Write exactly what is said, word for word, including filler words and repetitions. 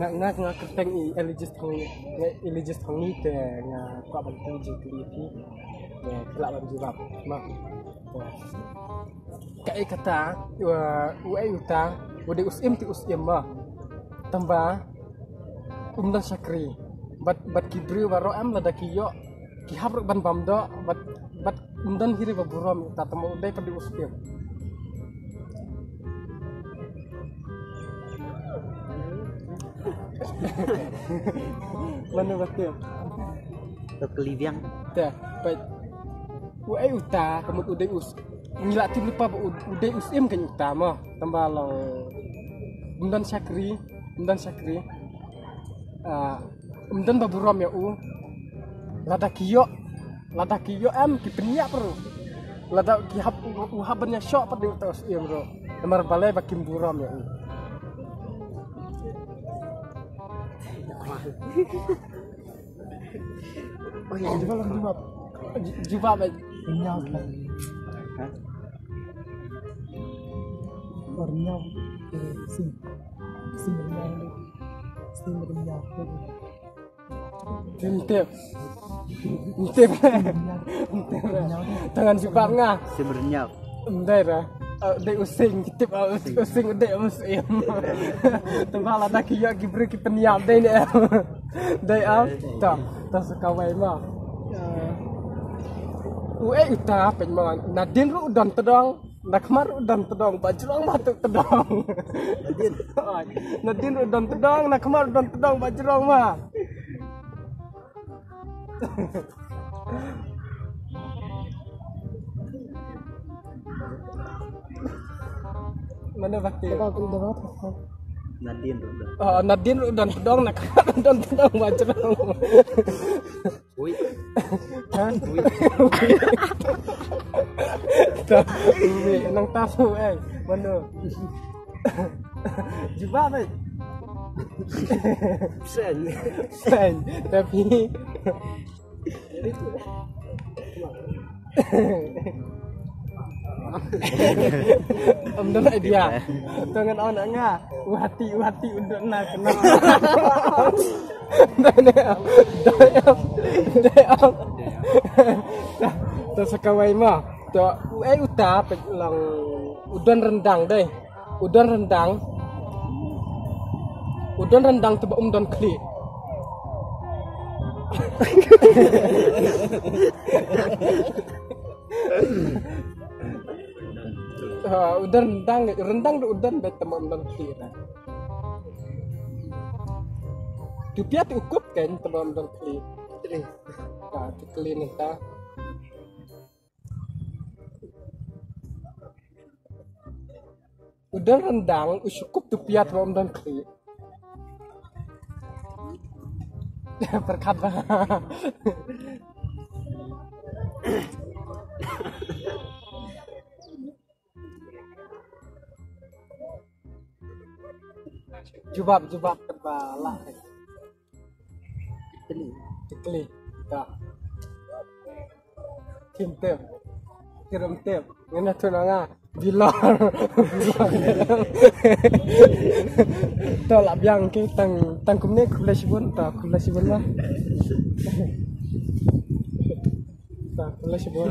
Nga, nga, nga kyrteng i Elijah Thong, nga Elijah Thong ni te nga kwah ban kylli jingkylli ïa phi. Te phi lah ban jubab. Ma. Te. Kaei kata, u, uei uta, u dei u syiem te u syiem ma. Tangba, um don shakri. Bad, bad ki briew baroh em lada ki ïoh, ki hap ruh ban bam doh, bad, bad um don hi ruh ba burom ïa uta, tangba u dei pat u syiem. Mano ba tip? To kylli biang. Te, peit. Uei uta, ka mut u dei u s-, ngi la tip lypa ba u, u dei u syiem kein uta mo. Tangba long. Um don shakri, um don shakri. Ah, um don ba burom ïa u. Lada ki ïoh, lada ki ïoh em ki pynïap ruh. Lada ki hap, u hap ban ïashoh pat da uta u syiem ruh. Namar balei ba kim burom ïa u. Oh, ya, jubab, jubab. Ju-, jubab, eh. Renyau. Ha? Renyau. Eh, sing. Sing renyau. Sing renyau. Ym tip. Ym tip. Ym tip. Tang ngan jubab nga. Sim renyau. Ym dei re. Eh, dei u sing, ki tip, eh, u sing u dei u syiem. Tangba lada ki ïoh ki briew ki pynïap dei ne. Dei am. Ta, ta sa kawei ma. Eh, uei uta peit ma. Nadien ruh u don tdong. Na khmat ruh u don tdong, ba jrong ma tu tdong. Nadien. Nadien ruh u don tdong, na khmat ruh u don tdong, ba jrong ma. Mano ba tip? Nadien ruh u don. Oh, nadien ruh u don tdong, na khmat ruh u don tdong, ba jrong. Ui. Ha? Ui. Ta, ui, nang ta su, eh. Mano? Jubab, eh. Sen. Sen. Tapi. Ym don idea. Tang ngan ong nga. U hati, u hati, u don na kena. Dai, dai, dai, dai. Ta, ta sa kawei ma. Ta, uei uta peit long u don ryndang dei. U don ryndang. U don ryndang te ba um don khlieh. Ah, u don ryndang, ryndang ruh u don beit te ba um don khlieh. Tu pia tu kup kan te ba um don khlieh. Ah, tu khlieh ni ta. U don ryndang, u shu kup tu pia te ba um don khlieh. Pyrkhat ba. Jubab, jubab ba lah. Tikli. Tikli. Ta. Tim tip. Kirim tip. Ngena tu nanga. Bilor. Bilor. To lah biang ki tang, tang kumne khublei shibun, to khublei shibun lah. To khublei shibun.